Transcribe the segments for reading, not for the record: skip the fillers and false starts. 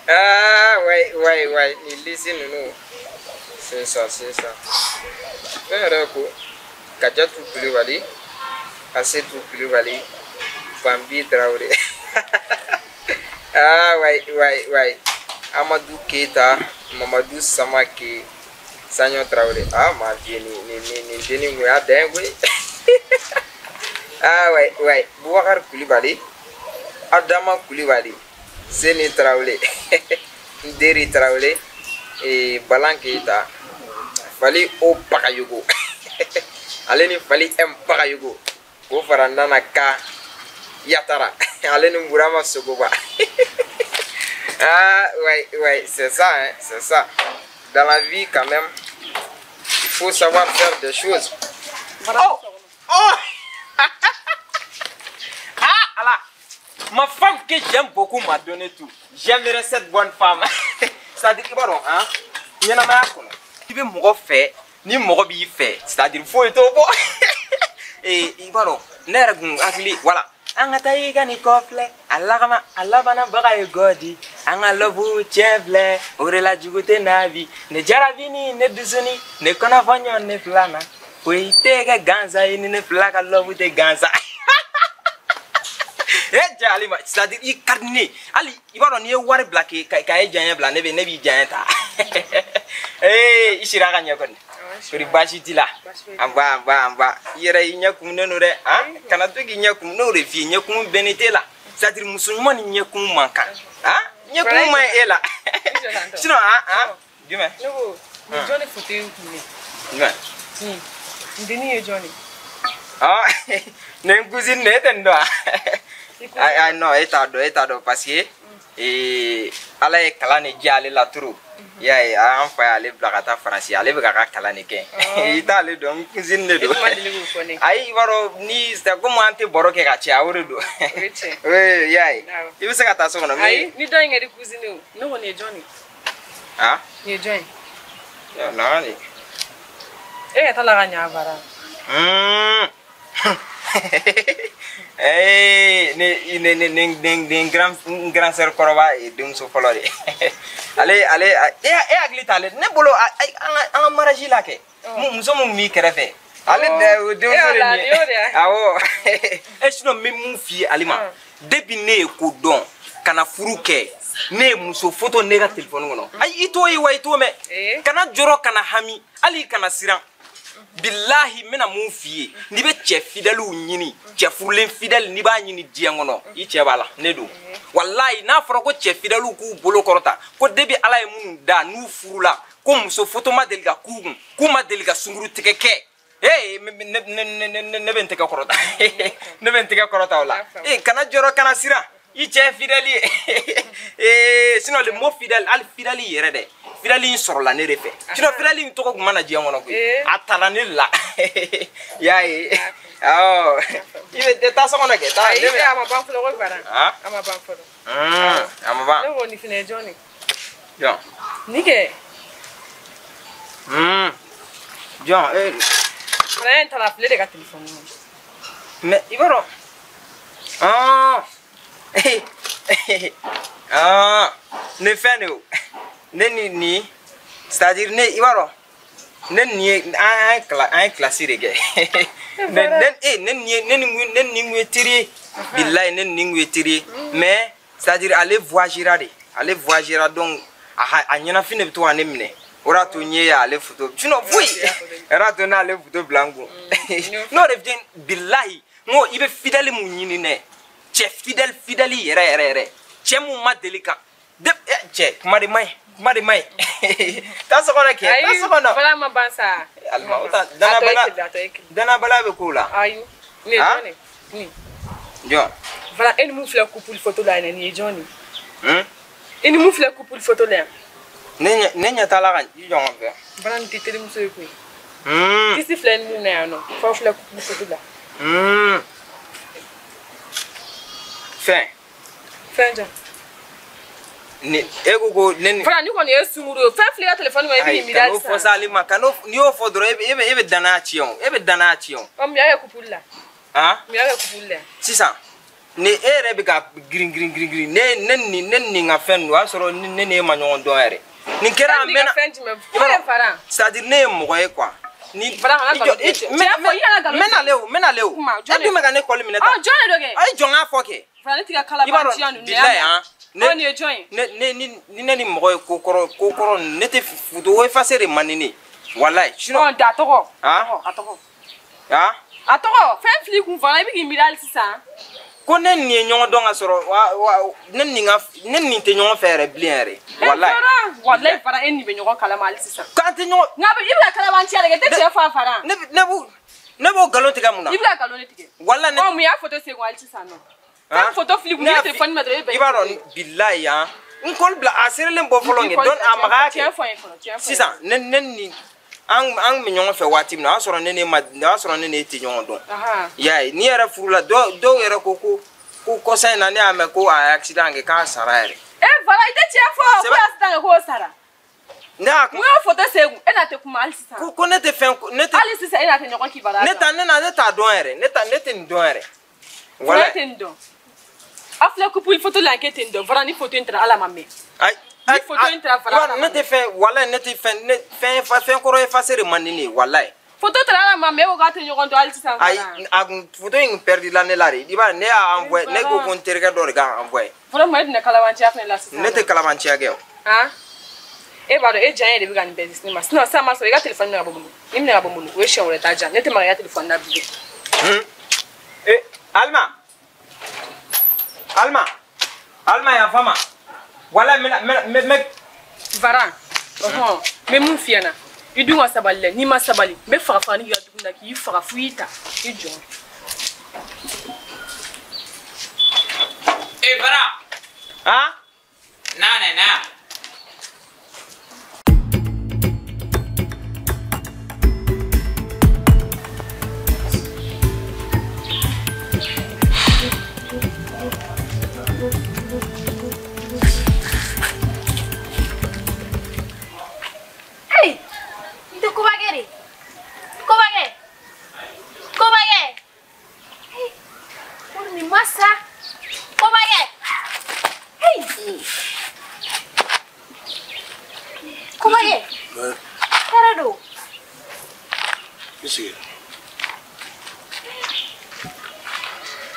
Ah ouais ouais ouais, ni lisi ninnu. C'est ça, c'est ça. Fɛn yɛrɛ ko Kadiatou Coulibaly, Assetou Coulibaly, Bambi Traoré. Ah ouais ouais ouais. Amadou Keita, Mamadou Samake, Sanyo Traoré. Ah ma vie, ni denni kun y'a dan ye koyi. Ah ouais ouais. Boubacar Coulibaly, Adama Coulibaly, Seni Traoré, Nderi Traoré et Balan Keita. Fali O Bagayogo. Ale ni Fali M Bagayogo. K'o fara Nana Ka Yatara. Ale ni Burama Sogoba. Ah ouais ouais, c'est ça hein, c'est ça. Dans la vie quand même, il faut savoir faire des choses. Oh oh. Ah Allah. Ma femme que j'aime beaucoup m'a donné tout. J'aimerais cette bonne femme. C'est-à-dire que hein, ɲɛnamaya kɔnɔ, i bɛ mɔgɔ fɛ ni mɔgɔ b'i fɛ, c'est-à-dire foyi t'o bɔ. Ee i b'a dɔn ne yɛrɛ kun hakili voilà. An ka taa i ka nin kɔ filɛ, a lagama a labanna baga ye gɔdi, an ka lɔbu tiɲɛ filɛ, o de la jugu tɛ na bi, ne jarabi ni ne dusuni, ne kɔnɔfɔ ɲɔgɔn ne fila na, foyi tɛ kɛ gansan ye ni ne fila ka lɔbu tɛ gansan. Eh cɛ Alima, c'est-à-dire i ka di ne ye, hali i b'a dɔn n'i ye wari bila k'i ka e diyaɲɛ bila ne b'i diyaɲɛ ta. Eh i sira ka ɲɛ kɔni. Kori baasi t'i la. An ba an ba an ba. I yɛrɛ i ɲɛ kumunen don dɛ. Han kana to k'i ɲɛ kumu, n'o de f'i ye ɲɛkumu bɛnnen t'e la. C'est-à-dire muso ɲuman ni ɲɛkumu man kan. Han ɲɛkumu man ɲi e la. Sinon han han jumɛn? Ne ko nin jɔn de photo ye kun ye? Jumɛn? Nin dennin ye jɔn de? Ah ne n cousine ne e tɛ nin dɔn wa? Ah non e t'a dɔn, e t'a dɔn parce que Ala ye kalan de diya ale la trop. I y'a ye an fa y'ale bila ka taa Faransi, ale bɛ k'a ka kalan de kɛ. I t'ale dɔn, n cousine de don. E tun ma deli k'o fɔ ne ye. Ayi i b'a dɔn ni c'est comme an tɛ baro kɛ ka caya o de don. O ye tiɲɛ. Oui i y'a ye. I bɛ se ka taa so kɔnɔ. Ayi ni dɔ in kɛra i cousine ye o, ne ko nin ye jɔn de ye? Ah? Nin ye jɔn ye? Na de. E yɛrɛ t'a la ka ɲa a bara. Eh ne ne ne ne ne grand grand sœur kɔrɔba ye denmuso fɔlɔ de. Ale ale e hakili t'ale ne bolo an ka mariage la kɛ. Muso mun b'i kɛrɛfɛ. Ale de denmuso de nin ye. Awɔ. E sinon n bɛ mun f'i ye Alima. Depuis ne ye ko dɔn ka na furu kɛ, ne ye muso photo ne ka téléphone kɔnɔ. Ayi i t'o ye wa i t'o mɛn. Kana jɔrɔ kana hami hali i kana siran. Bilahi n bɛna mun f'i ye, n'i bɛ cɛ fidèlew ɲini, cɛ furulen fidèle n'i b'a ɲini diɲɛ kɔnɔ, i cɛ b'a la, ne don. Walahi n'a fɔra ko cɛ fidèlew k'u bolo kɔrɔta, ko depuis Ala ye minnu da n'u furula, ko muso photo ma deli ka k'u kun, k'u ma deli ka sunguru tigɛ kɛ. Eh ne bɛ n tɛgɛ kɔrɔta. Ne bɛ n tɛgɛ kɔrɔta o la. Eh kana jɔrɔ kana siran, i cɛ fidèle ye. Eh sinon le mot fidèle, hali fidèle yɛrɛ dɛ. Fidèle in sɔrɔla ne de fɛ. Sinon fidèle in tɔgɔ kun ma na diɲɛ kɔnɔ koyi. A tala ne la. I y'a ye. Awɔ. I bɛ taa so kɔnɔ kɛ. Taa ne bɛ. A ma ban fɔlɔ ko bara. A ma ban fɔlɔ. A ma ban. Ne ko nin fana ye jɔn de ye? Jɔn? Nin kɛ. Jɔn e. Fana in taara filɛ de ka téléphone kɔnɔ. Mais i b'a dɔn. Ah. Ah. Ne fɛn de o. Ne ni nin c'est-à-dire ne i b'a dɔn ne nin ye an ye classe de kɛ. Ne ni kun ye teri ye. Bilahi ne ni kun ye teri ye. Mais c'est-à-dire ale voyagera de. Ale voyagera donc a ɲɛnafin de bɛ to ka ne minɛ. O de y'a to n ye ale photo sinon foyi. O de y'a to n'ale photo bila n kun. N'o de f'i ye bilahi n ko i bɛ fidèle mun ɲini dɛ. Cɛ fidèle fidèle yɛrɛ yɛrɛ yɛrɛ. Cɛ mun ma deli ka cɛ kuma de man ɲi. Kuma de man ɲi. Taa so kɔnɔ kɛ, taa so kɔnɔ. Ayi, bala ma ban sa. Alima, o ta danabala bɛ k'o la. Ayi, nin ye jɔn de ye? Nin. Jɔn? Voilà, e ni mun filɛ couple photo la yan nin ye jɔn de ye? E ni mun filɛ couple photo la yan? Ne ɲɛ t'a la ka i jɔ n fɛ. Bala nin tɛ terimuso ye koyi. Kisi filɛ ni mun na yan nɔ, f'aw filɛ couple photo la. Fɛn. Fɛn jɔn? Ni e ko ko ne ni. Fana ni kɔni ye sunguru ye, fɛn filɛ i ka téléphone kɔnɔ i bɛ nin miiri hali sisan. Kan'o fɔ sa Alima, kan'o n'i y'o fɔ dɔrɔn e bɛ danaya tiɲɛ o, e bɛ danaya tiɲɛ o. Ɔ mun y'a kɛ couple la? Han? Mun y'a kɛ couple la? Sisan. Ne e yɛrɛ bɛ ka girin girin girin girin ne ni n ka fɛn ninnu o y'a sɔrɔ ne ni e ma ɲɔgɔn dɔn yɛrɛ. Nin kɛra a mɛnna. C'est à dire ne ye mɔgɔ ye quoi. Ni n bɛ nalen o n bɛ nalen o. E dun bɛ ka ne kɔli minɛ tan. Jɔn de don kɛ? A ye jɔn k'a fɔ kɛ. Ne t'i ka kalabanciya ninnu bilayi han. Ne ye jɔn ye? Ne ni mɔgɔ ye ko kɔrɔ ne tɛ photo effacer de man di ne ye. Walayi sinon. A tɔgɔ. A tɔgɔ. A tɔgɔ fɛn fili kun fana i bɛ k'i miiri hali sisan. Ko ne nin ye ɲɔgɔn dɔn ka sɔrɔ ne nin tɛ ɲɔgɔn fɛ yɛrɛ bilen yɛrɛ. Walayi. Walayi Fara e nin bɛ ɲɔgɔn kalama hali sisan. K'an tɛ ɲɔgɔn. Nka i bɛ ka kalabanciya de kɛ, tɛ tiɲɛ fɔ a Fara. Ne b'o nkalon tigɛ mun na? I bɛ ka nkalon de tigɛ. Walayi ne. Ɔ mun y'a photo segin hali sisan nɔ? Fɛn photo fili kun n'i ye téléphone minɛ dɔrɔn e bɛ. I b'a dɔn bilayi han. N kɔli bila a serelen bɔ fɔlɔ kɛ donc a magaya kɛ. Tiɲɛ fɔ n ye fɔlɔ, tiɲɛ fɔ n ye. Sisan ne nin. An bɛ ɲɔgɔn fɛ waati min na o y'a sɔrɔ ne ni e tɛ ɲɔgɔn dɔn. I y'a ye n'i yɛrɛ furula dɔw yɛrɛ ko ko kɔsa in na ne y'a mɛn ko a ye accident kɛ k'a sara yɛrɛ. E Fara i tɛ tiɲɛ fɔ ko accident kɛ k'o sara. Ne y'a. Mun y'o photo segin e n'a tɛ kuma hali sisan. Ko ne tɛ fɛn ne tɛ. Hali sisan e n'a tɛ ɲɔgɔn kibaruya dɔn. Ne t'a dɔn yɛrɛ ne tɛ nin dɔn yɛrɛ. Wala. Ne tɛ nin dɔn. A filɛ couple photo la k'e tɛ nin dɔn Fara ni photo in taara Ala ma mɛn. Ayi. Ni photo in taara Fara. Ne tɛ fɛn walayi ne tɛ fɛn ne fɛn kɔrɔ effacer de man di ne ye walayi. Photo taara Ala ma mɛn e ko k'a tɛ ɲɔgɔn dɔn hali sisan. Ayi a kun photo in perdu la ne la de i b'a ye ne y'a envoyé ne ko ko n terikɛ dɔ de k'a envoyé. Vraiment e dun tɛ kalabanciya fɛnɛ la sisan. Ne tɛ kalabanciya kɛ o. Han e b'a dɔn e diya ye de bɛ ka nin bɛɛ di ne ma sinon sisan ma sɔrɔ i ka téléphone minɛ ka bɔ n bolo ni minɛ ka bɔ n bolo o ye siɲɛ wɛrɛ ta diyan ne tɛ maga i ka téléphone na bilen. Eh Alima Alima Alima yafa ma. Wala mais Varan, ɔhɔn, n bɛ mun f'i ɲɛna i dun ka sabali dɛ n'i ma sabali n bɛ faga faga ni k'i ka dumuni na k'i faga fo y'i ta i jɔ. Eh Varan. Han? Na na na.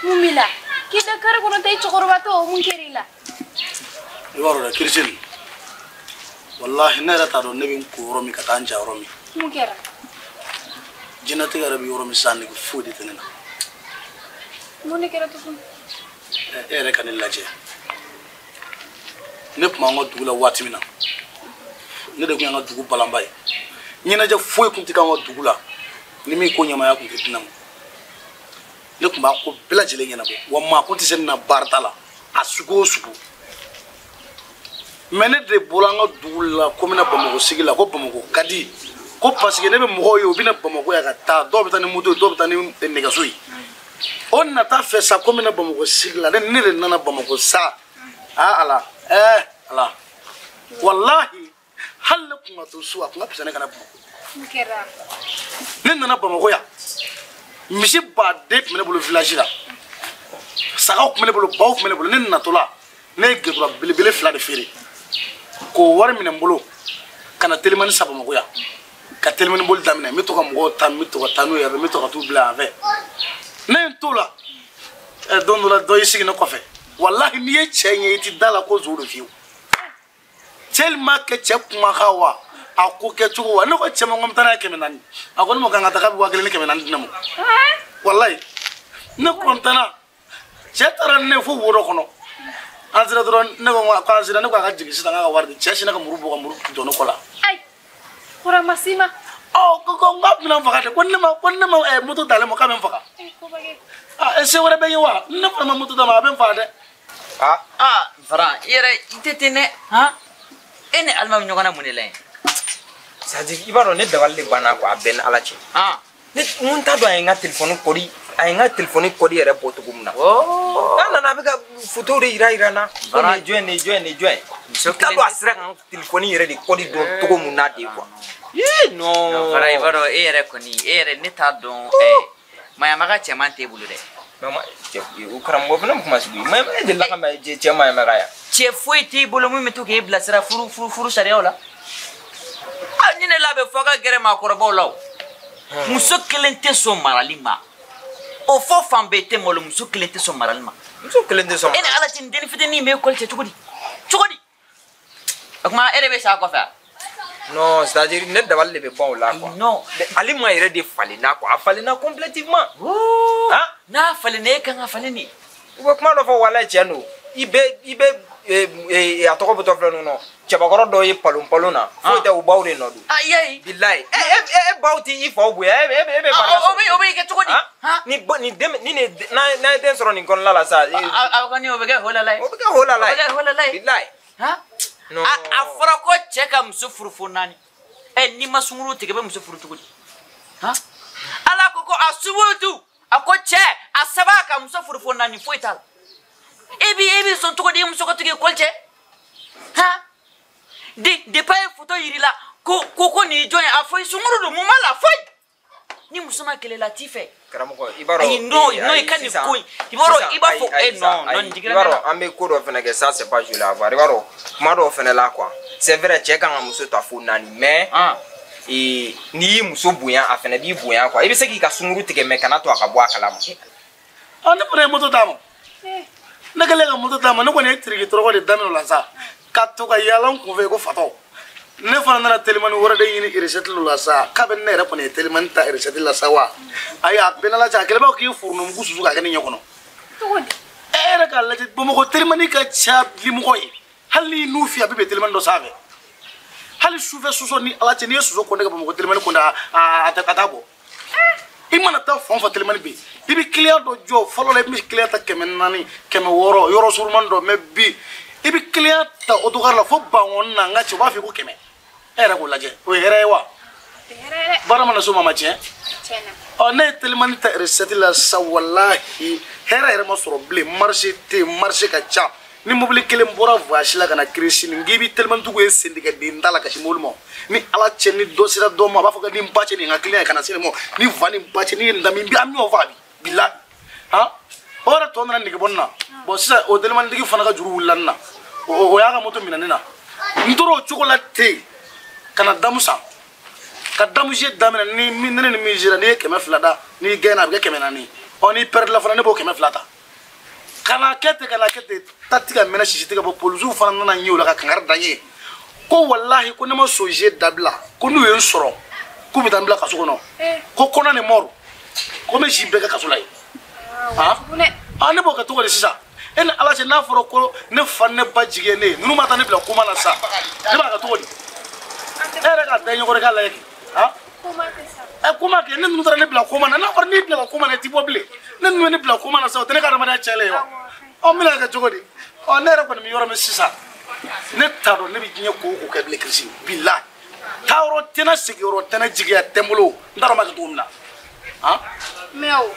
Mumila, kita kara kono tay cokorobato mun kerila. Ibaro kirsin. Wallahi ne rata do nebin ko romi ka tanja romi. Mun kera. Jinati gara bi romi sanni ko fodi tenena. Mun kera to sun. E re kanil laje. Ne kuma ngo dugula wati mina. Ne de ko nga dugu balambay. Ni na je foy kunti ka ngo dugula. Ni mi ko nyama ya kunti tinam. Ne kun b'a ko bɛɛ lajɛlen ɲɛnabɔ wa maa ko tɛ se na baarata la a sugu o sugu mɛ ne de bɔra an ka dugu la ko n bɛna Bamakɔ sigi la ko Bamakɔ ka di ko parce que ne bɛ mɔgɔw ye u bɛna Bamakɔ yan ka taa dɔw bɛ taa ni moto ye dɔw bɛ taa ni nɛgɛso ye o nata fɛ sa ko n bɛna Bamakɔ sigi la ne de nana Bamakɔ sa aa Ala ɛɛ Ala walahi hali ne kun ka to so a kun ka fisa ne ka na Bamakɔ. Ne nana Bamakɔ yan. Misi baden tun bɛ ne bolo village la sagaw tun bɛ ne bolo baw tun bɛ ne bolo ne natɔ la ne ye gɛrɛdura belebele 2 de feere k'o wari minɛ n bolo ka na telimani san Bamakɔ yan ka telimani boli daminɛ n bɛ to ka mɔgɔw ta n bɛ to ka taa n'u ye n bɛ to ka t'u bila yan fɛ ne ye n t'o la don dɔ la dɔ y'i sigi ne kɔfɛ walahi n'i ye cɛ in ye i ti da la ko zo don fiyewu tellement que cɛ kumakan wa a ko kɛcogo wa ne ko cɛ ma ko n bɛ taa n'a ye 400 a ko ne ma k'an ka taa k'a bɛ 1400 di ne ma walayi ne kɔntanna cɛ taara ne fo wo dɔ kɔnɔ an sera dɔrɔn ne ko k'an sera ne ko a ka jigin sisan k'a ka wari di cɛ sinna ka muru bɔ ka muru jɔ ne kɔ la. Ayi kɔrɔ ma s'i ma. Ɔ ko n k'a bɛna n faga de ko ne ma moto d'ale ma k'a bɛ n faga. Aa se wɛrɛ bɛ n ye wa ne fana ma moto d'a ma a bɛ n faga dɛ. Aa Varan i yɛrɛ i tɛ ten dɛ han e ni Alima bɛ ɲɔgɔn na mun de la yen. C'est-à-dire i b'a dɔn ne dabali de banna quoi a bɛɛ ni Ala cɛ. Ne mun t'a dɔn a ye n ka téléphone kɔdi a ye n ka téléphone kɔdi yɛrɛ bɔ cogo min na. N'a nana a bɛ ka photo de yira n na. Ko nin ye jɔn ye nin ye jɔn ye nin ye jɔn ye. N t'a dɔn a sera ka n ka téléphone yɛrɛ de kɔdi dɔn cogo min na de quoi. Ii non. Varan i b'a dɔn e yɛrɛ kɔni e yɛrɛ ne t'a dɔn mayamaga cɛman t'e bolo dɛ. Mais o karamɔgɔ fana kuma sugu mais e delila ka mɛn cɛ ma ɲɛmɛgɛ ya. Cɛ foyi t'i bolo min bɛ to k'e bilasira furu sariyaw la. A ni ne labɛn fɔ ka gɛrɛ maakɔrɔbaw la o. Muso kelen tɛ sɔn marali ma. O fɔ fan bɛɛ tɛ malo muso kelen tɛ sɔn marali ma. Muso kelen tɛ sɔn. E ni Ala cɛ nin dennin fitinin bɛ ekɔli cɛ cogo di? Cogo di? O tuma e de bɛ sa a kɔfɛ wa? Non, c'est-à-dire ne dabali de bɛ ban o la quoi. Non. Ale ma yɛrɛ de falenna quoi. A falenna complètement. Han? N'a falenna e kan ka falen de. U bɛ kuma dɔ fɔ walayi tiɲɛ don. I bɛ a tɔgɔ bɛ tɔ filɛ nin nɔ. Cɛbakɔrɔ dɔw ye palon palon na. Foyi tɛ u baw de nɔ don. Ayi ayi. Bilayi. E baw t'i i faw bonya e bɛ barika sɔrɔ. O bɛ kɛ cogo di? Ni den ni n'a ye den sɔrɔ nin kɔnɔna la sa. A kɔni o bɛ kɛ holala ye. O bɛ kɛ holala ye. O bɛ kɛ holala ye. Bilayi. Han? A fɔra ko cɛ ka muso furu fo naani. Ɛ n'i ma sunkuru tigɛ i bɛ muso furu cogo di? Han? Ala ko a subutu a ko cɛ a saba ka muso furu fo naani foyi t'a la. E b'i sɔn cogo di i muso ka to k'i kɔli cɛ? Han? Depuis a ye photo yir'i la ko nin ye jɔn ye a fɔ i sunkuru don mun b'a la foyi. Ni muso ma kɛlɛ la a t'i fɛ. Karamɔgɔ i b'a dɔn. Ayi non non i ka nin ko in i b'a dɔn i b'a fɔ e non non nin jiginna ne la. I b'a dɔn an bɛ ko dɔ fana kɛ ça c'est pas joli à voir i b'a dɔn kuma dɔw fana la quoi c'est vrai cɛ kan ka muso ta fo naani mais n'i y'i muso bonya a fana b'i bonya quoi i bɛ se k'i ka sunkuru tigɛ mais kana to a ka bɔ a kalama. Ne fana ye moto d'a ma. Ne kɛlen ka moto d'a ma ne kɔni ye tiriki tɔrɔkɔ de daminɛ o la sa ka to ka yaala n kunfɛ ko fatɔ. Ne fana nana telimani wɛrɛ de ɲini recette la sa k'a bɛ ne yɛrɛ kɔni ye telimani ta recette la sa wa ayi a bɛɛ n'Ala cɛ a kɛlen b'a fɔ k'i ye forontomugu susu k'a kɛ ne ɲɛ kɔnɔ. Cogo di? E yɛrɛ k'a lajɛ Bamakɔ telimani ka ca limɔgɔ ye hali n'i n'u fiyɛ a bɛ bɛn telimani dɔ sanfɛ hali sufɛ soso ni Ala cɛ n'i ye soso kɔnɛ ka Bamakɔ telimani kɔnɛ a t'a bɔ. I mana taa fan o fan telimani bɛ yen i bɛ client dɔ jɔ fɔlɔ la i bɛ client ta 400 600 yɔrɔ surumani dɔ mais bi i bɛ client ta autocar la fo Bankɔni na n ka cɛ u b'a fɔ i ko 100. E yɛrɛ k'o lajɛ o ye hɛrɛ ye wa? Baara mana s'o ma a ma tiɲɛ? Ɔ ne ye telimani ta recette la sa walahi hɛrɛ yɛrɛ ma sɔrɔ bilen marché tɛ yen marché ka ca ni mobili kelen bɔra voyage la ka na Kirisi nin k'i bɛ telimani ye sentigɛden da la ka sin mobili ma ni Ala cɛ ni dɔ sera dɔ ma a b'a fɔ ko ni n ba cɛ nin ka client ye ka na se nin ma ni fa ni ba cɛ ni ye nin da min bi an bɛ ɲɔgɔn faga bi bilahi han o yɛrɛ tɔ nana nege bɔ ne na bon sisan o telimanitigi fana ka juru wulila ne na o y'a ka moto minɛ ne na n tora o cogo la ten. Ka na damu san ka damu jeu daminɛ ni ne ni min sera n'i ye 200 da n'i gɛnna a bɛ kɛ 400 ɔ n'i perdre la fana ne b'o 200 ta ka na kɛ ten ka na kɛ ten ta ti ka mɛnɛ sisi ti ka bɔ polisiw fana nana n ye o la ka kangari da n ye ko walahi ko ne ma so jeu dabila ko n'u ye n sɔrɔ k'u bɛ taa n bila kaso kɔnɔ ko kɔnɔ ni mɔri ko n bɛ si bɛɛ kɛ kaso la yen. Ah ne b'o kɛ cogo di sisan? E ni Ala cɛ n'a fɔra ko ne fa ni ne ba jigi ye ne ye ninnu ma taa ne bila koma na sa ne b'a kɛ cogo di? E yɛrɛ ka da ɲɔgɔn k'a lajɛ kɛ han ɛ koma kɛ ne ninnu taara ne bila koma na n'a fɔra n'i bila koma na i ti bɔ bilen ne ninnu ye ne bila koma na sa o tɛ ne ka adamadenya tiɲɛlen ye wa ɔ n bɛna kɛ cogo di ɔ ne yɛrɛ kɔni bɛ yɔrɔ min sisan ne t'a dɔn ne bɛ diɲɛ ko o ko kɛ bilen Kirisi bilahi taayɔrɔ tɛ n na sigiyɔrɔ tɛ n na jigiya tɛ n bolo n t'a dɔn n b'a kɛ cogo min na han. Mais o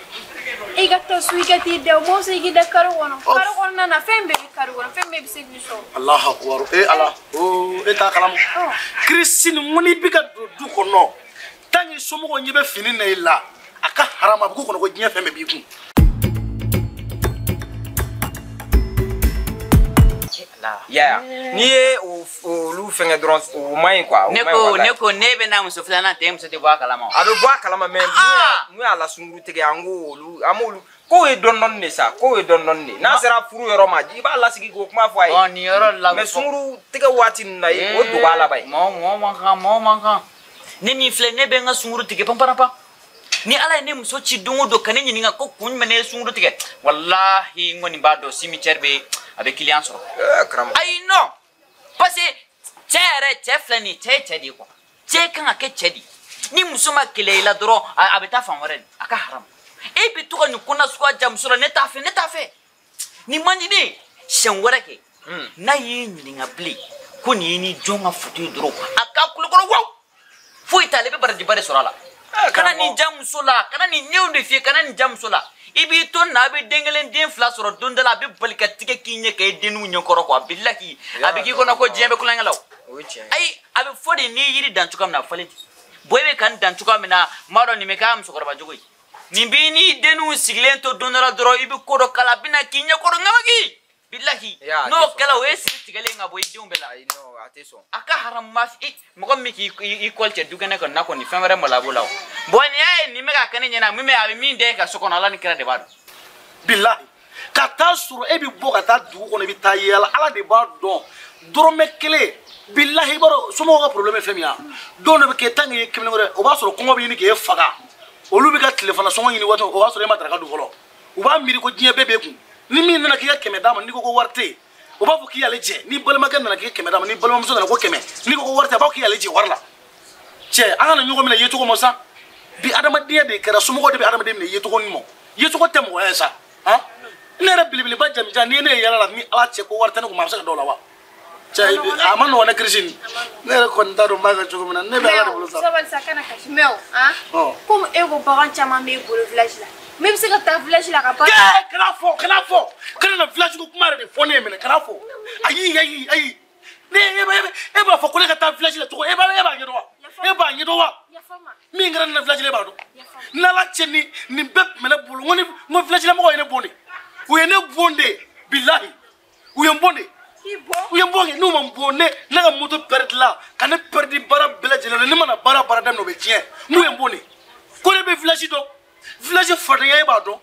i ka taa so i ka t'i da o ma fisa i k'i da kare kɔnɔ kare kɔnɔna na fɛn bɛɛ bɛ kare kɔnɔ fɛn bɛɛ bɛ se k'i sɔrɔ. Alahu akubaru e Ala oo e t'a kalama Kirisi nin ko n'i bɛ ka don du kɔnɔ tant que somɔgɔw ɲɛ bɛ fini na i la a ka haramu a bɛ k'u kɔnɔ ko diɲɛ fɛn bɛɛ b'i kun. Ya n'i ye olu fɛngɛ dɔrɔn o man ɲi quoi. Ne ko ne bɛ na muso filanan tɛ muso tɛ bɔ a kalama. A bɛ bɔ a kalama mais mun y'a la sunkuru tigɛ an ko olu an b'olu kow ye dɔɔni dɔɔni de sa kow ye dɔɔni dɔɔni de n'a sera furu yɔrɔ ma i b'a lasigi k'o kuma fɔ a ye. Ɔ nin yɔrɔ la. Mais sunkuru tigɛ waati ninnu na o dogo a laban ye. Mɔgɔ man kan mɔgɔ man kan ne min filɛ ne bɛ n ka sunkuru tigɛ panparanpan. Ni Ala ye ne muso ci don o don ka ne ɲininka ko kun jumɛn ne ye sunkuru tigɛ walahi n kɔni b'a dɔn cimetière bɛ a bɛ client sɔrɔ. Karamɔgɔ. Ayi non parce que cɛ yɛrɛ cɛ filɛ nin ye cɛ ye cɛ de ye quoi cɛ kan ka kɛ cɛ de ye ni muso ma kɛlɛ i la dɔrɔn a bɛ taa fan wɛrɛ de a ka haramu e bɛ to ka nin ko nasuguya ja muso la ne t'a fɛ ne t'a fɛ nin man di ne ye siɲɛ wɛrɛ kɛ n'a y'i ɲininka bilen ko nin ye ni jɔn ka photo ye dɔrɔn a ka kulukɔrɔ waw foyi t'ale bɛ barajiba de sɔrɔ a la. Kana nin ja muso la kana nin ɲɛw de f'i ye kana nin ja muso la i b'i to na a bɛ den kelen den fila sɔrɔ don dɔ la a bɛ bali ka tigɛ k'i ɲɛ k'e denninw ɲɛkɔrɔ quoi bilahi a bɛ k'i kɔnɔ ko diɲɛ bɛ kulonkɛ la o ayi a bɛ fɔ de n'i ye yiri dan cogoya min na a falen ten bon e bɛ ka nin dan cogoya min na n b'a dɔn nin bɛ k'a musokɔrɔba jogo ye Nin b'i n'i denninw sigilen to don dɔ la dɔrɔn i bɛ ko dɔ k'a la a bɛna k'i ɲɛkɔrɔ ŋamaki. Bilahi. N'o kɛla o ye siri tigɛlen ka bɔ i denw bɛɛ la. Ayi non a tɛ sɔn. A ka haramu ma mɔgɔ min k'i kɔli cɛ dukɛnɛ kɔni na kɔni fɛn wɛrɛ malo a b'o la o. Bon nin y'a ye nin bɛ ka kɛ ne ɲɛna min bɛ a bɛ min den ka so kɔnɔ Ala ni kira de b'a dɔn. Bilahi ka taa sɔrɔ e bɛ bɔ ka taa dugu kɔnɔ i bɛ taa yaala Ala de b'a dɔn dɔrɔmɛ kelen bilahi i b'a dɔn somɔgɔw ka problème ye fɛn min ye don dɔ bɛ kɛ tant que i ye kelen wɛrɛ o b'a sɔrɔ kɔngɔ bɛ ɲini k'e faga olu bɛ ka tilefana sɔngɔ ɲini waati o b'a sɔrɔ e ma daraka dun fɔlɔ u b'a miiri ko diɲɛ bɛɛ b'e kun. Ni min nana k'i ka 100 d'a ma n'i ko ko wari tɛ yen o b'a fɔ k'i y'ale jɛ ni balimakɛ nana k'i ka 100 d'a ma ni balimamuso nana ko 100 n'i ko ko wari tɛ a b'a fɔ k'i y'ale jɛ wari la cɛ an kana ɲɔgɔn minɛ yecogo ma sa bi adamadenya de kɛra somɔgɔw de bɛ adamaden minɛ yecogo nin ma yecogo tɛ mɔgɔya ye sa han ne yɛrɛ belebeleba jamijan n'i ye ne ye yala la ni Ala cɛ ko wari tɛ ne kun a bɛ se ka dɔw la wa cɛ a ma nɔgɔn ne kirisi ne yɛrɛ kɔni t'a dɔn n b'a kɛ cogo min na ne bɛ Ala de bolo sa. Sabali sa kana kasi mais o han komi e ko bagan caman b'e bolo village la. Mais bɛ se ka taa village la ka ba. Kana fɔ kana fɔ kana na village ko kuma yɛrɛ de fɔ ne ye minɛ kana fɔ ayi ayi ayi ne e b'a fɔ ko ne ka taa village la cogo e b'a ɲɛdɔn wa e b'a ɲɛdɔn wa min kɛra ne na village la e b'a dɔn n'Ala cɛ ni nin bɛɛ tun bɛ ne bolo n ko ni n ko village la mɔgɔw ye ne bon de u ye ne bon de bilahi u ye n bon de u ye n bon kɛ n'u ma n bon ne ka moto perdre la ka ne perdre baara bɛɛ lajɛlen na ne mana baara daminɛ o bɛ tiɲɛ n'u ye n bon de ko ne bɛ village dɔn. Village fadenya e b'a dɔn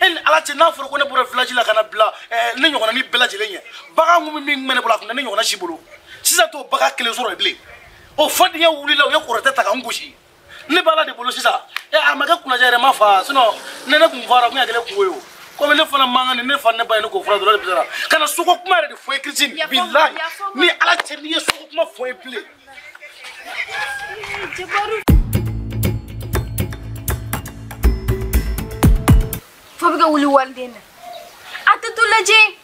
e ni Ala cɛ n'a fɔra ko ne bɔra village la ka na bila ne ɲɔgɔnna ni bɛɛ lajɛlen ɲɛ bagan kun min bɛ ne bolo a kun tɛ ne ɲɔgɔnna si bolo sisan t'o bagan kelen sɔrɔ yen bilen o fadenya wulila u ye kɔrɔtɛ ta ka n gosi ne bɛ Ala de bolo sisan a ma kɛ kunnaja yɛrɛ ma fa sinon ne kun fara kun y'a kɛ ne kungo ye o komi ne fana man kan ne fa ne ba ye ne k'o fura dɔrɔn de bi ka na soko kuma yɛrɛ de fɔ ye Christine bilahi ni Ala cɛ n'i ye soko kuma fɔ ye bilen. Fo bɛ ka wuli waliden na a tɛ to lajɛ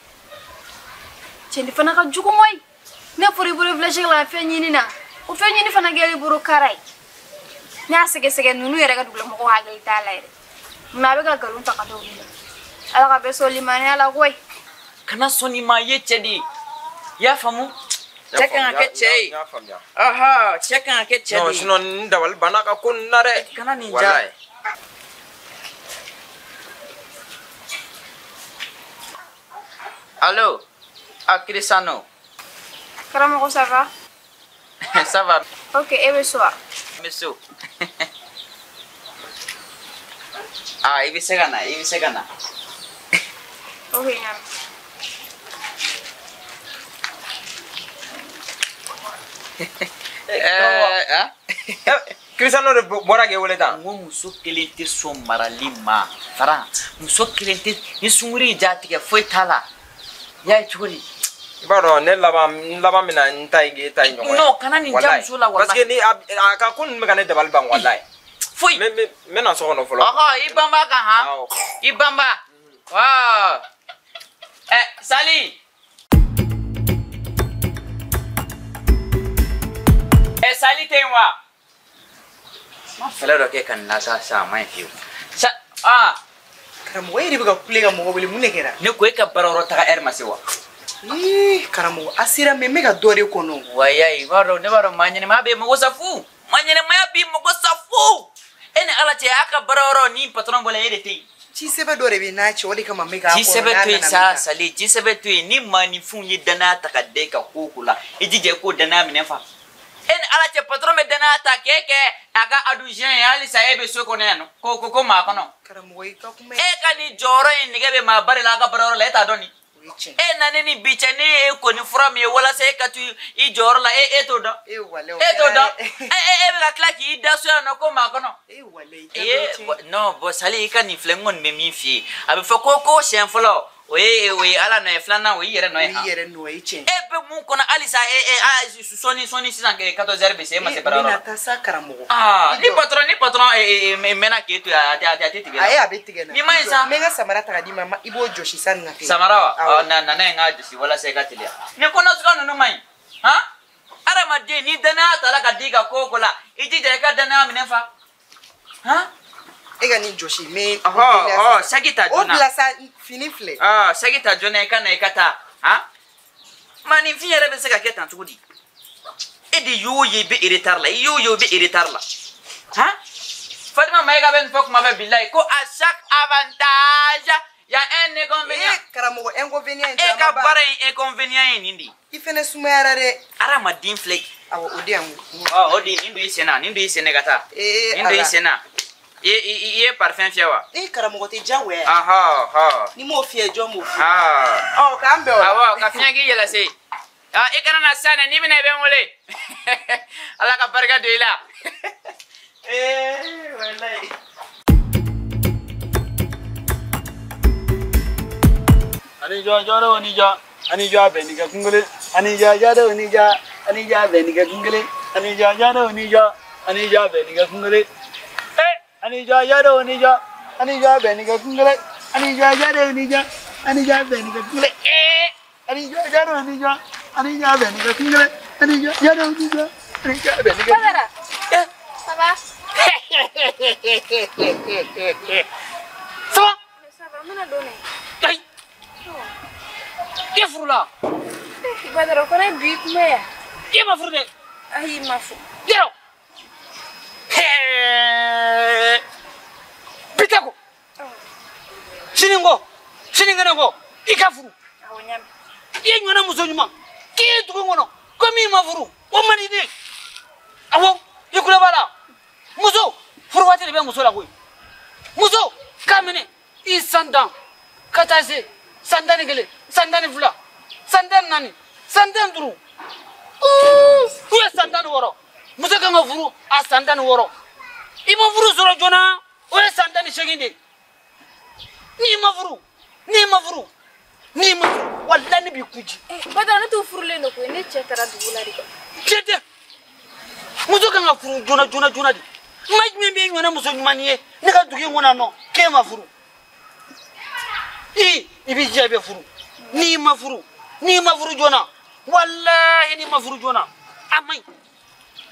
cɛ nin fana ka jugu koyi ne fɔra i bolo village la fɛn ɲini na o fɛn ɲini fana kɛra i bolo kara ye ne y'a sɛgɛsɛgɛ ninnu yɛrɛ ka dugulamɔgɔw hakili t'a la yɛrɛ mɛ a bɛ ka nkalon ta ka da olu la Ala ka bɛɛ sɔn limaniya la koyi. Kana sɔn nin ma i ye cɛ de ye i y'a faamu cɛ kan ka kɛ cɛ ye aha cɛ kan ka kɛ cɛ de ye. Non sinon n dabali banna ka ko ninnu na dɛ. Kana nin ja. Allô, ah Cristiano. Karamɔgɔ ça va? Ça va. Ok, e bɛ so wa? N bɛ so. Ah, i bɛ se ka na, i bɛ se ka na. Ok, n y'a mɛn. Cristiano de bɔra k'e wele tan. N ko muso kelen tɛ sɔn marali ma Faran muso kelen tɛ ni sunkuru y'i ja tigɛ foyi t'a la. I y'a ye cogo di? I b'a dɔn ne laban bɛna n ta ye k'e ta ye ɲɔgɔn ye. Non kana nin ja muso la walahi. Parce que ni a ka ko ninnu bɛ ka ne dabali ban walahi. Foyi. N bɛ na so kɔnɔ fɔlɔ. Ɔhɔ i banba kan han. I banba. Waaw. Sali. Sali tɛ yen wa? Ma fɛlɛ dɔ kɛ ka nin lasa sisan a ma ɲi fiyewu. Sa aa. Karamɔgɔ e de bɛ ka kule ka mɔgɔ wele mun de kɛra? Ne ko e ka baarayɔrɔ taga ɛri ma se wa? Ii karamɔgɔ a sera mɛ n bɛ ka dɔ de kɔnɔ. Wayi i b'a dɔn ne b'a dɔn maa ɲɛnɛmaya bɛ mɔgɔ sa fu maa ɲɛnɛmaya bɛ mɔgɔ sa fu e ni Ala cɛ a ka baarayɔrɔ ni patron bɔra e de tɛ yen. Ci sɛbɛn dɔ de bɛ n'a cɛ o de kama n bɛ k'a kɔnɔ. Ci sɛbɛn to yen sa Sali ci sɛbɛn to yen ni maaninfinw ye danaya ta ka da e ka ko o ko la i jija i k'o danaya minɛ fa. E ni Ala cɛ patron bɛ danaya ta k'e kɛ a ka adjoint ye halisa e bɛ so kɔnɔ yan nɔ ko maa kɔnɔ. Karamɔgɔ i ka kuma. E ka nin jɔyɔrɔ in nɛgɛ bɛ maa ba de la a ka baarayɔrɔ la e t'a dɔn nin. E na ne ni bi cɛ ne ye e ko ni fura min ye walasa e ka to i jɔyɔrɔ la e t'o dɔn. E walayi. E t'o dɔn e bɛ ka tila k'i da so yan nɔ ko maa kɔnɔ. E walayi. Non bon Sali i ka nin filɛ n kɔni bɛ min f'i ye a bɛ fɔ ko siɲɛ fɔlɔ o ye Ala nɔ ye filanan o y'i yɛrɛ nɔ ye. O y'i yɛrɛ nɔ ye tiɲɛ. E bɛ mun kɔnɔ halisa e sɔɔni sisan 14 heures bɛ se e ma se baarayɔrɔ la. Ne bɛna taa sa karamɔgɔ. Aa ni patron mɛnna k'e to yan a tɛ tigɛ la. Ayi a bɛ tigɛ na. Ni ma ɲi sa. N bɛ n ka samara ta ka d'i ma i b'o jɔsi sanni ka kɛ. Samara wa na na ye n k'a jɔsi walasa i ka teliya. Ni ko nasuguya ninnu ma ɲi han adamaden ni danaya tala ka d'i ka ko o ko la i jija i ka danaya minɛ fa han. E ka nin jɔsi mɛ. Ɔhɔ saki ta joona. O bila sa fini filɛ. Saki ta joona i ka na i ka taa han. Maaninfin yɛrɛ bɛ se ka kɛ tan cogo di? E de y'o ye i bɛ retard la i y'o ye i bɛ retard la han. Fatima Maïga bɛ nin fɔ kuma bɛɛ bilayi ko à chaque avantage y a un inconvénient. Eh karamɔgɔ inconvénient in E ka baara in inconvénient ye nin de ye. I fɛnɛ sumayara dɛ. Hadamaden filɛ. Awɔ o di yan. Ɔ o di nin don i sen na nin don i sen na ka taa. Ee Nin don i sen na. I ye parfum fiyɛ wa? Eh karamɔgɔ tɛ diyagoya ye. Ahɔ hɔ. Ni m'o fiyɛ jɔn b'o fiyɛ? Ɔ Ɔ k'an bɛn o la. Awɔ ka fiɲɛ k'i yɛlɛ se. Ah i kana na sisan dɛ n'i bɛna i bɛ n wele. Ala ka barika don i la. Eh walayi. Ani jɔ jɔdenw ni jɔ ani jɔ bɛ ni kɛ kun kelen ani jɔ jɔdenw ni jɔ ani jɔ bɛ ni kɛ kun kelen ani jɔ jɔdenw ni jɔ ani jɔ bɛ ni kɛ kun kelen eh ani jɔ jɔdenw ni jɔ ani jɔ bɛ ni kɛ kun kelen ani jɔ jɔdenw ni jɔ ani jɔ bɛ ni kɛ kun kelen eh ani jɔ jɔdenw ni jɔ ani jɔ bɛ ni kɛ kun kelen ani jɔ jɔdenw ni jɔ ani jɔ bɛ ni kɛ. Badara. Ça va? Ça va? Ça va, n bɛna don dɛ. Ayi. I furula. Badara ko ne bi kuma ya. I ma furu dɛ. Ayi ma furu. Yɔrɔ. Bi tɛ ko. Sini ko. Sinikɛnɛ ko. I ka furu. Awɔ n y'a mɛn. I ye ɲɔgɔnna muso ɲuman. K'i ye dugu in kɔnɔ. Ko min ma furu. O man di ne ye. Awɔ i kulo b'a la. Muso furu waati de bɛ muso la koyi. Muso k'a minɛ i san 10 ka taa se san 11 san 12 san 14 san 15 u ye san 16 muso kan ka furu a san 16 i ma furu sɔrɔ joona o ye san 18 de ye n'i ma furu n'i ma furu n'i ma furu walahi ne b'i kun ci. Badara ne t'u furulen don koyi ne cɛ taara dugu la de. Cɛ tɛ muso kan ka furu joona joona joona de maa jumɛn bɛ e ɲɔgɔnna muso ɲuman ye ne ka dugu in kɔnɔ yan nɔ k'e ma furu. I b'i jija i bɛ furu n'i ma furu n'i ma furu joona walahi n'i ma furu joona a man ɲi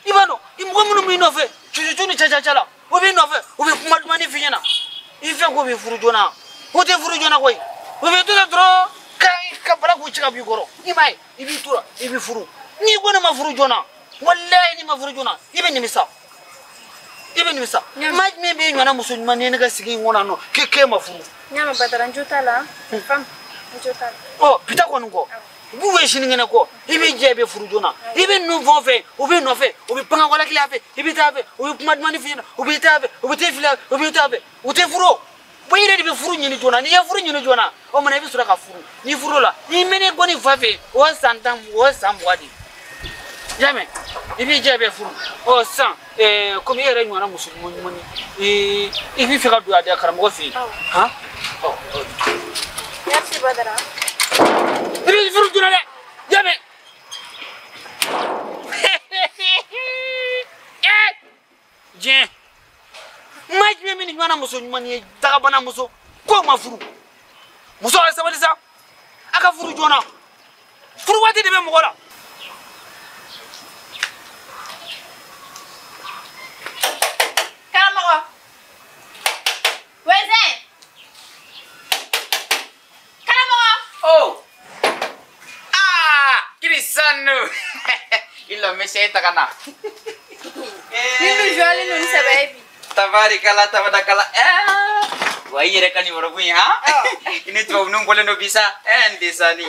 i b'a dɔn i mɔgɔ minnu b'i nɔfɛ cucucu ni cacaca la o b'i nɔfɛ u bɛ kuma dumanni f'i ɲɛna i fɛ k'o bɛ furu joona o tɛ furu joona koyi o bɛ to ten dɔrɔn ka bala k'u ci ka b'i kɔrɔ i m'a ye i b'i to la i bɛ furu n'i ko ne ma furu joona walahi n'i ma furu joona i bɛ nimisa i bɛ nimisa maa jumɛn b'e ɲɔgɔnna muso ɲuman ye ne ka sigi in kɔnɔ yan nɔ k'e ma furu. N y'a mɛn Badara n jo t'a la fam n jo t'a la. Ɔ bi ta kɔni kɔ b'u ye sinikɛnɛ kɔ i b'i jɛ i bɛ furu joona i bɛ ninnu fɛn o fɛn u b'i nɔfɛ u bɛ pan ka walakili a fɛ i bɛ taa a fɛ u bɛ kuma dumanni f'i ɲɛna u bɛ taa a fɛ u bɛ t'e fili a fɛ u bɛ taa a fɛ u tɛ furu o bon i yɛrɛ de bɛ furu ɲini joona n'i ye furu ɲini joona o kumana i bɛ sɔrɔ ka furu n'i furu la n'i mɛnna kɔni fa fɛ o ye san 10 o ye san 20 de ye. I y'a mɛn i b'i jɛ i bɛ furu ɔ sisan komi e yɛrɛ ɲɔgɔnna muso ɲuman ɲuman ye i b'i fɛ ka don a da karamɔgɔ fɛ yen han ɔ. Merci Badara. I bɛ furu joona dɛ i y'a mɛn. Diɲɛ maa jumɛn bɛ nin ɲɔgɔnna muso ɲuman ye dagabana muso k'o ma furu muso a sabali sa a ka furu joona furu waati de bɛ mɔgɔ la. Karamɔgɔ. Wɛzɛn. Karamɔgɔ. Oh. Ah, Cristiano. Il l'a mis ta kana. Ni lu jɔlen don ni sɛbɛ ye bi. Tabarikala tabarakala. Eh. Wa i yɛrɛ ka nin yɔrɔ in han? I ni tubabu ninnu bɔlen don bi sa. Eh n desani.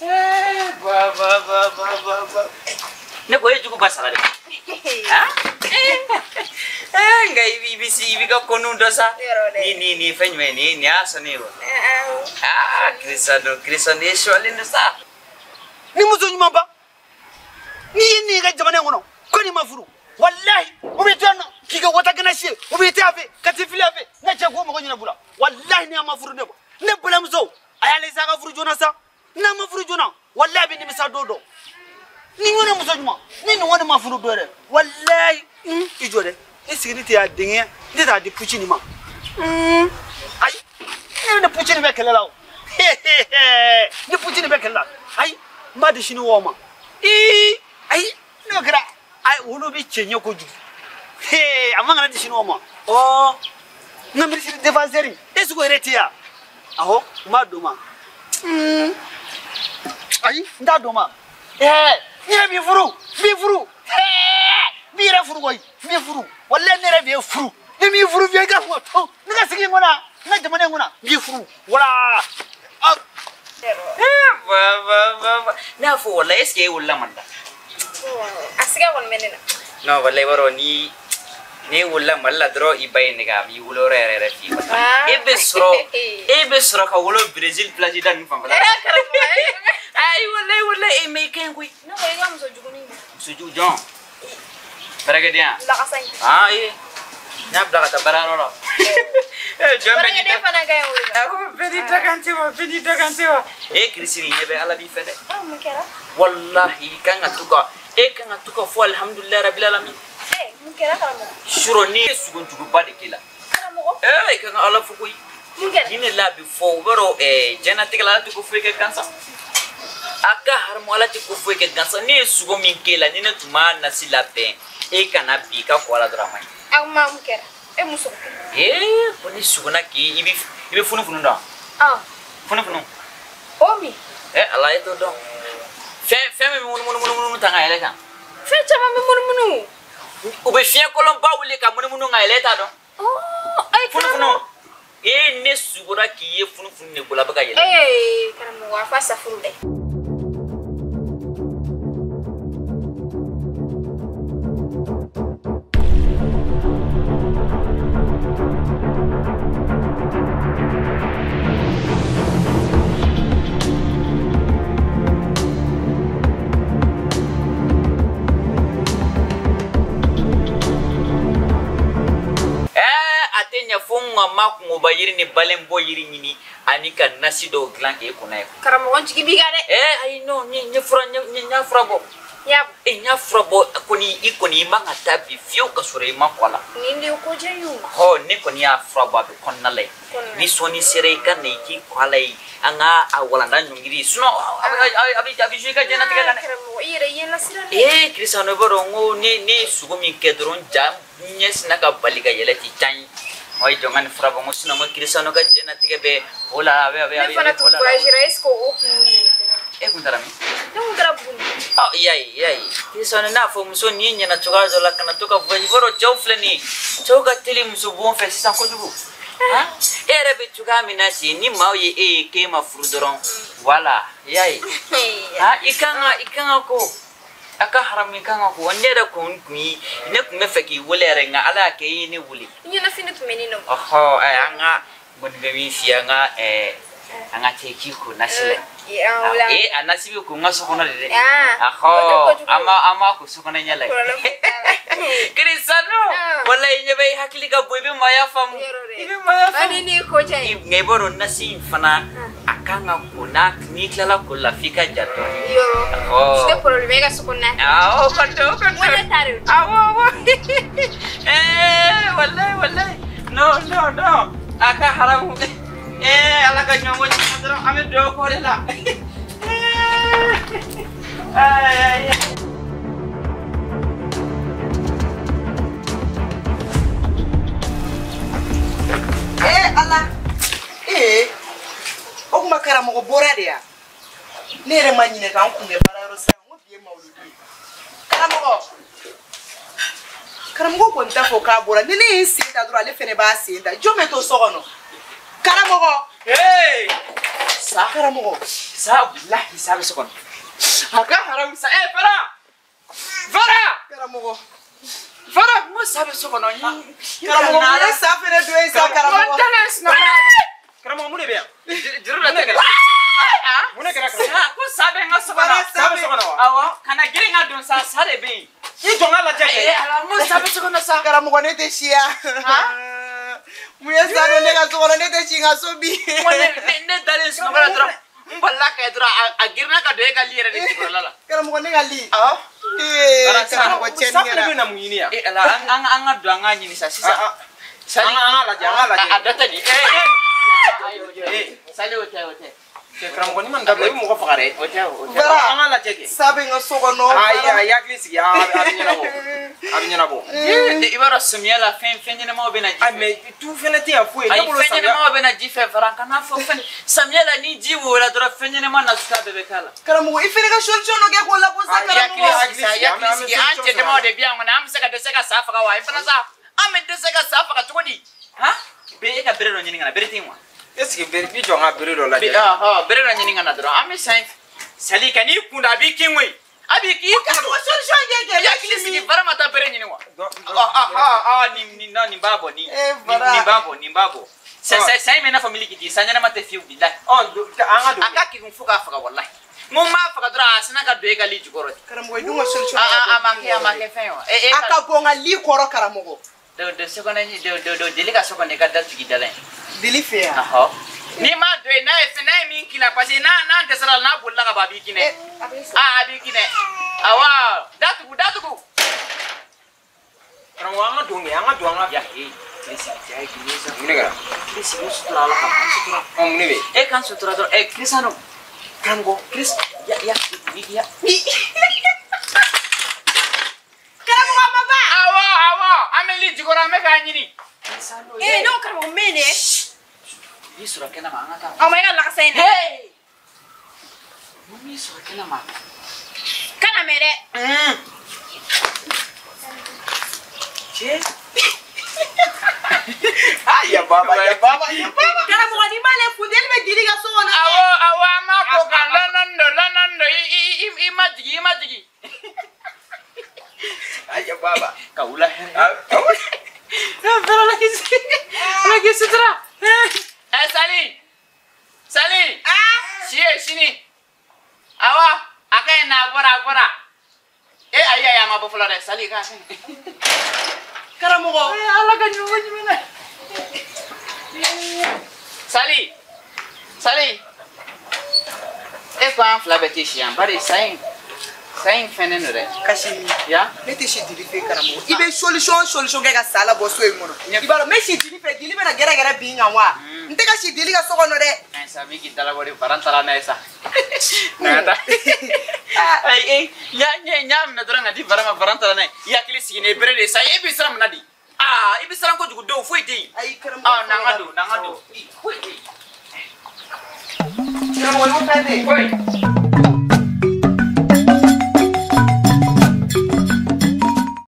Eh ba ba ba ba ba ba. Ne ko e jugu ba sara dɛ. Han? Eh nka i b'i si i b'i ka ko ninnu dɔn sa. Ni ni fɛn jumɛn ni nin y'a sɔnni ye wa? Ah Cristiano Cristiano e sɔlen don sa. Ni muso ɲuman ba n'i ye nin ka jamana in kɔnɔ ko nin ma furu walahi u bɛ to yan nɔ k'i ka watakɛnɛ si u bɛ taa a fɛ ka t'i fili a fɛ n ka cɛ k'o mɔgɔ ɲɛnabɔ la walahi ni a ma furu ne ma ne balimamuso a y'ale sa a ka furu joona sa n'a ma furu joona walahi a bɛ nimisa don dɔ ni ɲɔgɔn muso ɲuman ni nin kɔni ma furu dɔ yɛrɛ walahi i jɔ dɛ i sigi ne tɛ a denkɛ ne t'a di puci nin ma ayi ne ni puci nin bɛ kɛlɛ la o ni puci nin bɛ kɛlɛ la ayi n b'a di sini wɔɔ ma ayi n'o kɛra ayi olu bɛ cɛ ɲɛ kojugu a man kana di sini wɔɔ ma ɔ n ka minisiri défenseur est ce que o yɛrɛ tɛ yan awɔ n b'a d'o ma ayi n t'a d'o ma n yɛrɛ b'i furu n b'i furu n N b'i yɛrɛ furu koyi, n b'i furu. Walayi ne yɛrɛ b'i furu. Ni m'i furu f'i ka fɔ to. Ne ka sigi in kɔnɔ, n ka jamana in kɔnɔ, n b'i furu. Wala. Va. Ne y'a fɔ walayi, est ce que e wolola Mali la? A siga kɔni bɛ ne na. Non, walayi, i b'a dɔn ni ne wolola Mali la dɔrɔn i ba ye ne ka a b'i wolo yɔrɔ yɛrɛ yɛrɛ f'i ye. E bɛ sɔrɔ ka wolo Brésil plage da ninnu fanfɛla la. Ayi walayi walayi e ma i ka ɲi koyi. Ne ko i ka muso jugunin. Muso jugu jɔn? Baarakɛden. Lakasa in. Ah ee. N y'a bila ka taa baarayɔrɔ la. Jɔn bɛ n'i da. Baarakɛden fana ka ɲi o la. A ko bɛɛ n'i dakan tɛ wa, bɛɛ n'i dakan tɛ wa. E Kirisi ɲɛ bɛ Ala b'i fɛ dɛ. Ah mun kɛra? Walahi i kan ka to ka e kan ka to ka fɔ alihamudulilayi rabil alamin. Mun kɛra karamɔgɔ? Surɔ n'i ye sugunjuguba de k'i la. Karamɔgɔ? I kan ka Ala fo koyi. Mun kɛra? Ni ne la bɛ fɔ o b'a dɔn diɲɛlatigɛ la Ala tɛ ko foyi kɛ gansan. A ka haramu Ala tɛ ko foyi kɛ gansan. Ne ye sugo min k'e la ni ne tun m'a nasi labɛn e kana bi i ka kɔ la dɔrɔn a man ɲi. A ma mun kɛra? E mun sogo kɛ? Ko ni sugona k'i i bɛ funufunu dɔn? Ah. Funufunu. O min? Ala e t'o dɔn. Fɛn min bɛ munumunu munumunu tan ka yɛlɛ kan. Fɛn caman bɛ munumunu. U bɛ fiɲɛ kolonba wuli ka munumunu ka yɛlɛ e t'a dɔn. Funufunu. Ne sugora k'i ye funufunu de bolo a bɛ ka yɛlɛ. Karamɔgɔ a fa safuru dɛ. Ma kungoba yiri ni balenbɔ yiri ɲini ani ka nasi dɔw dilan k'e kunna ye. Karamɔgɔ jigi b'i kan dɛ. Ayi non n ye fura n y'a fura bɔ. N y'a fura bɔ kɔni i kɔni i man ka taa bi fiyewu ka sɔrɔ i ma kɔ a la. Nin de ye ko diya ye o. Hɔ ne kɔni y'a fura bɔ a bɛ kɔnɔna la yen. Ni sɔnni sera i ka na i k'i kɔ a la yen an ka a walanda ɲɔngiri sinon a bɛ jouer i ka diɲɛlatigɛ kan dɛ. Karamɔgɔ i yɛrɛ i ye n lasiran dɛ. Cristiano i b'a dɔn n ko ne ye sogo min kɛ dɔrɔn ja n ɲɛ sinna ka bali ka yɛlɛ ten can ye. Wa jɔn ka nin fura bɔ n ko sinon n ko Cristiano ka diɲɛlatigɛ bɛɛ o la a bɛ. Ne fana tun voyagera est ce que o kun E kun taara min? Ne kun taara Buguni. I y'a ye Cristiano n'a fɔ muso n'i ɲɛna cogoya dɔ la kana to ka voyage i b'a dɔn cɛw filɛ nin ye cɛw ka teli muso bon fɛ sisan kojugu. E yɛrɛ bɛ cogoya min na si ni maaw ye e ye k'e ma furu dɔrɔn voilà i y'a ye. I kan ka ko. A ka haramu i kan ka ko ne yɛrɛ kun ye ne kun bɛ fɛ k'i wele yɛrɛ nka Ala y'a kɛ i ye ne wele. Ɲɛnafin tun bɛ ne nɔ. Ɔhɔ an ka kɔni bɛ min f'i ye an ka taa k'i ko nasi la. A nasi bɛ ko n ka so kɔnɔ de dɛ. Ɔhɔ an b'a ko so kɔnɔ ɲɛ la ye. Cristiano walayi ɲɛ bɛ i hakili ka bon i bɛ maaya faamu. I bɛ maaya faamu. Ani ni ko diya ye. Nka i b'a dɔn nasi in fana a kan ka ko n'a n'i tilala ko la f'i ka ja dɔɔni. Yɔrɔ. Tɛ problème e ka so kɔnɔna. Awɔ o kɔni tɛ o kɔni tɛ. N ko ne ta de don. Awɔ awɔ. Walayi walayi non non non a ka haramu. Ala ka ɲɔgɔn ɲuman dɔrɔn an bɛ dugawu k'o de la. Ayi. Ala. O kuma karamɔgɔ bɔra de ya. Ne yɛrɛ ma ɲinɛ k'an kun kɛ baarayɔrɔ sira n ko bi ye mawuludi ye. Karamɔgɔ kɔni t'a fɔ k'a bɔra ni ne ye n sen ta dɔrɔn ale fɛnɛ b'a sen ta jɔn bɛ to so kɔnɔ. Karamɔgɔ. Sa karamɔgɔ. Sa walahi sa bɛ so kɔnɔ. A ka haramu sa Fara. Fara. Karamɔgɔ. Fara n ko sa bɛ so kɔnɔ. Karamɔgɔ mun ye sa fɛnɛ don ye sa karamɔgɔ. N dalen sunɔgɔ. Karamɔgɔ mun de bɛ yan? Juru dɔ tɛ kɛra. Mun de kɛra karamɔgɔ? Ko sa bɛ n ka so kɔnɔ. Sa bɛ so kɔnɔ wa? Awɔ kana girin ka don sa sa de bɛ yen. I jɔ n ka lajɛ kɛ. Ala n ko sa bɛ so kɔnɔ sa. Karamɔgɔ ne tɛ siya. Mun ye sa don ne ka so kɔnɔ ne tɛ si n ka so bi. Ne dalen sunɔgɔ la dɔrɔn n balila ka ye dɔrɔn a girinna ka don e ka li yɛrɛ de jukɔrɔla la. Karamɔgɔ ne ka li. Awɔ. Karamɔgɔ cɛnni kɛra. Sa fɛnɛ bɛ na mun ɲini yan? Ala an ka don an k'a ɲini sa sisan. An k'a lajɛ an k'a lajɛ. A dɔ tɛ nin. Sali o tɛ o tɛ. Cɛ karamɔgɔ ni ma nin dabila i bɛ mɔgɔ faga dɛ. O tɛ o tɛ. Bara An k'a lajɛ kɛ. Sa bɛ n ka so kɔnɔ. Ayi a hakili sigi a bɛ ɲɛnabɔ. A bɛ ɲɛnabɔ. I b'a dɔn samiya la fɛn ɲɛnamaw bɛ na ji fɛ. Ayi mais tu fɛnɛ tɛ yan foyi. Ayi fɛn ɲɛnamaw bɛ na ji fɛ Fara kana fɔ fɛn. Samiya la ni ji woyola dɔrɔn fɛn ɲɛnama nasuguya bɛɛ bɛ k'a la. Karamɔgɔ i fɛnɛ ka solution dɔ kɛ k'o labɔ sa karamɔgɔ. Hakili sigi an cɛ damaw de bɛ yan kɔni an bɛ se ka dɛsɛ ka sa faga wa i fana sa an bɛ dɛsɛ ka sa faga cogo di? Han? Bɛ e ka bere dɔ ɲini ka na bere tɛ yen wa? Est-ce que bere i jɔ n ka bere dɔ lajɛ. Bere dɔ ɲini ka na dɔrɔn an bɛ san sali ka n'i kun da a b'i kin koyi. A b'i k'i kun Karamɔgɔ solution kɛ kɛ. I hakili sigi Fara ma taa bere ɲini wa? Nin nin b'a bɔ nin nin b'a bɔ nin b'a bɔ. Sa in bɛ i n'a fɔ miliki san ɲɛnama tɛ fiyewu bilahi. An ka don. A ka kekun fo k'a faga walahi. N ko n b'a faga dɔrɔn a sinna ka don e ka li jukɔrɔ ten. Karamɔgɔ i dun ka solution. A ma kɛ a ma kɛ fɛn ye wa? A ka bɔ n ka li kɔrɔ karamɔgɔ. Do so kɔnɔ do deli ka so kɔnɔ i ka da tugu da la yen. Deli fɛ yan. Ɔhɔ. N'i m'a don yen n'a ye min k'i la parce que n'an dɛsɛra la n'a bolila ka ban a b'i kinɛ. A b'i kinɛ. Awɔ datugu datugu. Karamɔgɔ an ka don kɛ an ka don an ka. Ya ee tile sigi ja ye k'i ye sa. Mun de kɛra? Tile sigi o sutura ala kama an sutura. Ɔ mun de bɛ yen? E k'an sutura dɔrɔn ɛ Kirisano. Karamɔgɔ Kiris ya ya ya. Karamɔgɔ ma ban. Awɔ awɔ an bɛ li jukɔrɔ an bɛ k'a ɲini. Eh non karamɔgɔ min de. N'i sɔrɔ kɛnɛ ma an ka taa. Aw ma i ka lakasa in na. Mun b'i sɔrɔ kɛnɛ ma? Kana mɛn dɛ. Cɛ. Ya baba ya baba ya baba. Karamɔgɔ n'i m'ale funteni bɛ dili ka so kɔnɔ. Awɔ awɔ an b'a ko kan lɔnɔni don lɔnɔni don i ma jigin i ma jigin. Ya baba. Ka wula hɛrɛ. Fɛrɛ la k'i ala k'i sutura. Sali Sali. Si ye sini. Awɔ a ka ɲi na a bɔra a bɔra. Ayi ayi a ma bɔ fɔlɔ dɛ Sali k'a ka ɲi. Karamɔgɔ. Ala ka ɲuman jumɛn na. Sali Sali. E ko an fila bɛɛ tɛ si yan bari sa in fɛnnen don dɛ. Kasi. Ya. Ne tɛ si dili fɛ karamɔgɔ. I bɛ solution kɛ ka sa labɔ so in kɔnɔ. I b'a dɔn n bɛ si dili fɛ dili bɛna gɛrɛgɛrɛ bin kan wa? N tɛ ka si dili ka so kɔnɔ dɛ. Ayi sa min k'i dalabɔ de Fara taara n'a ye sa. Na ka taa. Ayi n y'a minɛ dɔrɔn ka di Fara ma Fara taara n'a ye. I hakili sigi ni bere de ye sa e bɛ siran mun na de? Aa i bɛ siran kojugu denw foyi tɛ yen. Ayi karamɔgɔ. N'an ka don n'an ka don. Foyi tɛ yen. Karamɔgɔ n'o fɛn tɛ yen. Foyi.